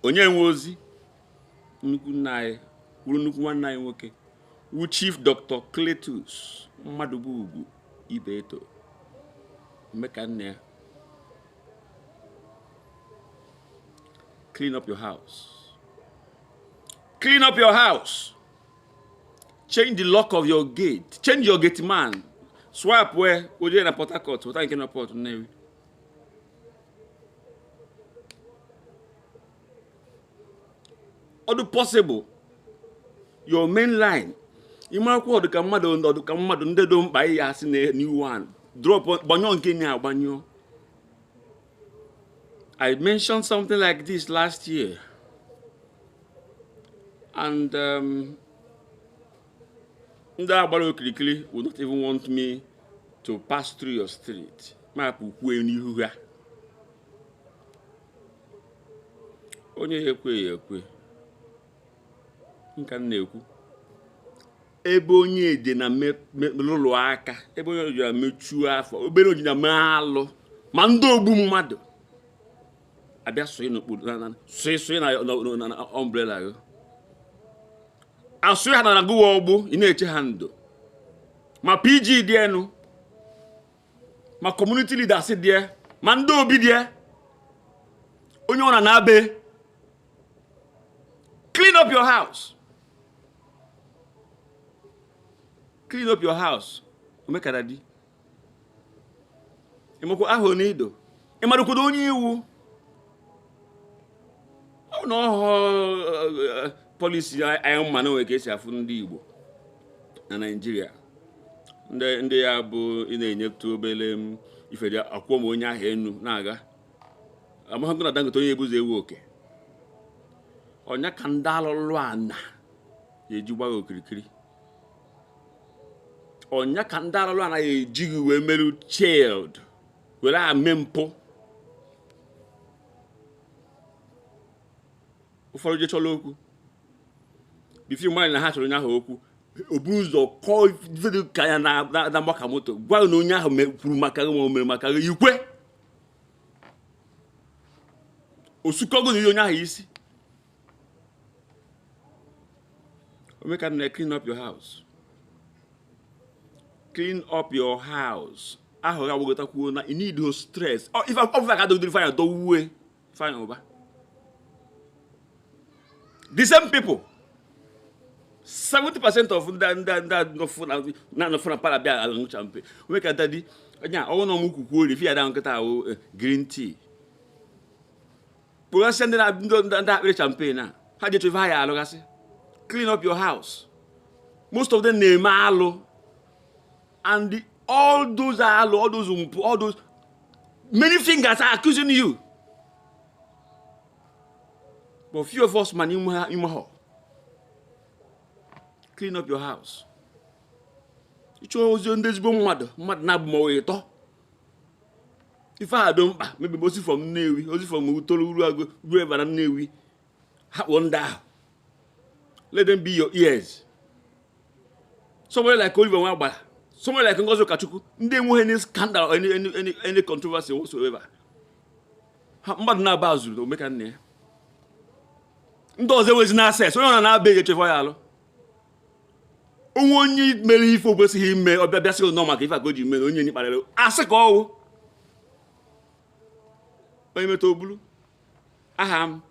Onye nwe ozi nnukwu nna anyị wuru nnukwu nwanne anyị nwoke wu Chief Dr. Cletus Mmadụbugwu Ibeto Omekanna. Clean up your house. Clean up your house. Change the lock of your gate. Change your gate man. Swap wee oje na Port Harcourt weta nke na Port Nnewi. Ọ dị possible your main line ịmarakwa ọdụ ka mmadụ ọdụ ka mmadụ ndị do mkpa ya asị na new one drop gbanyụọ nke na agbanyụọ. I mentioned something like this last year and ndị agbara okirikiri would not even want me to pass through your street mapụ kwue n'ihu ha onye ya ekwe ya ekwe nka m na-ekwu ebe onye ede na lụlụ aka ebe onye ji na mechuo afọ obere oji na mee alụ ma ndị ogbu mmadụ abịa sonye n'okpuru sonye sonye na umbrella gị asụ ha na gụwa ọgbụ ị na-eche ha ndo ma PG dị enu ma community leaders dị ma ndị obi dị onye ọ na na-abe. Clean up your house. Clean up your house. Omekara di ịmakwa aha onye ido ịmarụkwado onye iwu ọ na ọhọ policy anyị ma na onwe ka esi afụ ndị Igbo na Naịjirịa ndị ndị ya bụ ị na-enyetụ obere m ife dị akwụkwọ ma onye ahụ enu na-aga amaghị na Dangote onye ebuzo ewu oke ọnya ka ndị alụlụ ana eji gba okirikiri ọnya ka ndị alụlụ ana ejighị wee merụ child were ame mpụ ụfọdụ je chọrọ okwu before mmadụ na ha chọrọ onye ahụ okwu o bu ụzọ kọọ ife dị ka ya na mgbaka moto gwa na onye ahụ kwuru maka gị ma o mere maka gị ikwe osukọgo na ihe onye ahụ isi. Omekanna, clean up your house. Clean up your house. Ahụ ga agbagotakwuo na you need no stress. Ife ọfụfa ka dogidere Ifeanyị dọwue Ifeanyị Ụba, the same people, 70% of ndị ndị ndị na nọfụ na para bịa aṅụcha mpe. Omeka dadi onye a ọnwụ na ọmụ kwukwu ori fi ya da nkịta ahụ green tea kpụghasịa ndị ndị akpịrị champagne a ha ji eche ife ha ya alụgasị. Clean up your house. Most of them na-eme alụ and all those alụ, all those mpụ, all those many fingers are accusing you, but few of us man ime ha ime ha. Clean up your house. Ịchọ ozi ndị ezigbo mmadụ mmadụ na-abụ ma ọ ịtọ ife a do mkpa maybe ozi from Nnewi, ozi from Utolu Uruagu ruo ebe na Nnewi ha kpọọ ndị ahụ. Let them be your ears. Somebody like Oliver Nwagbara, somebody like Ngozi Okachukwu, ndị enweghị any scandal or any controversy whatsoever. Ha mmadụ na-aba zuru omeka nne ya ndị ọzọ enwezi na access onye ọ na-aba eji echefu ya alụ onwe onye mere ife o kwesịghị ime ọbịa bịa sị nọ maka ife a ka o ji mee na onye enyi kparịrị asị ka ọwụ onye meta ogbulu aha m.